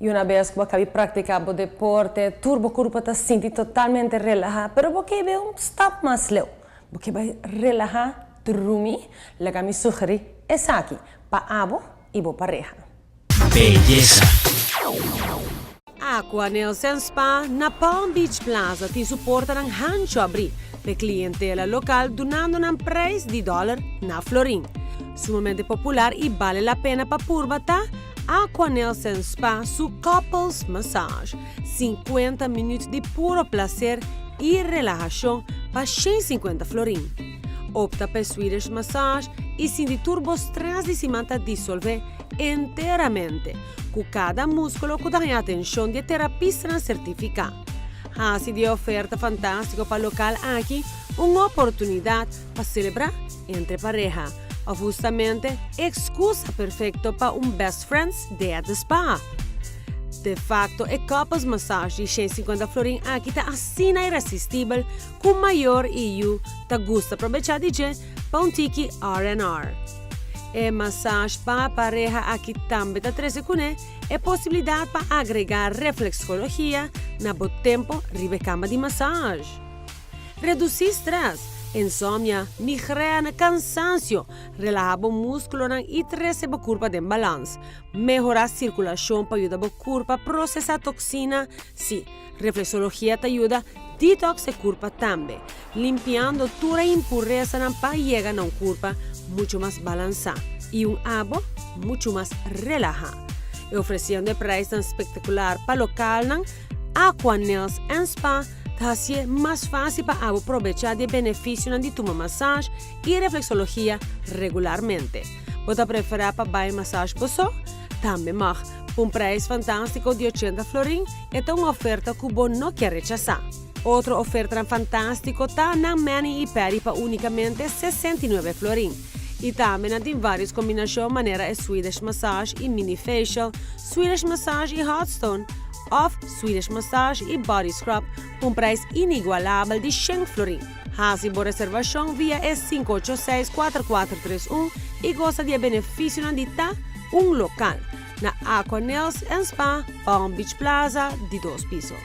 Y un bes cu bo a caba di practica bo deporte, tur bo curpa ta sinti totalmente relaha, pero bo kier bay un stap mas leu. Bo kier bay relaha, drumi, laga mi sugeri esaki pa abo y bo pareha. Beyesa. Aqua Nails and Spa na Palm Beach Plaza tin su portanan hancho abri p'e clientela local dunando nan prijs di dollar na florin. Sumamente popular y bale la pena pa purba ta Aqua Nails and Spa su Couples Massage, 50 minuut di puro placer y relahacion pa 150 florin. Opta p'e Swedish Massage y sinti tur bo stress di siman ta disolve enteramente, cu cada musculo cu ta haña atencion di e terapistanan certifica. Haci di e oferta fantastico pa local aki un oportunidad pa celebra entre pareha, of hustamente e excusa perfecto pa un best friends day at the spa. De facto e couples massage di 150 florin aki ta asina irresistibel cu mayor y yu ta gusta probecha di dje pa un tiki R&R. E massage pa pareha aki tambe ta trece cune e posibilidad pa agrega reflexologia na bo tempo riba e cama di massage. Reduci stress, insomnia, migraine, cansancio, relaha bo musculonan y trece bo curpa den balans. Mehora circulacion pa yuda bo curpa procesa toxina, si, reflexologia ta yuda detox e curpa tambe, limpiando tur e impuresanan pa yega na un curpa mucho mas balansa y un abo mucho mas relaha. E ofreciendo e prijsnan spectacular pa localnan, Aqua Nails and Spa ta hacié mas facil pa abo probecha di e beneficionan di tuma massage y reflexologia regularmente. Bo ta prefera pa bay massage bo so? Tambe mag. Pa un prijs fantastico di 80 florin, e ta un oferta cu bo no kier rechasa. Otro ofertanan fantastico ta nan mani y pedi pa unicamente 69 florin. Y tambe nan tin varios combinacion manera e Swedish massage y mini facial, Swedish massage y hot stone, of Swedish massage y body scrub pa un prijs inigualabel di 100 florin. Haci bo reservacion via e 586-4431 y goza di e beneficionan di ta un local na Aqua Nails and Spa, Palm Beach Plaza, di dos piso.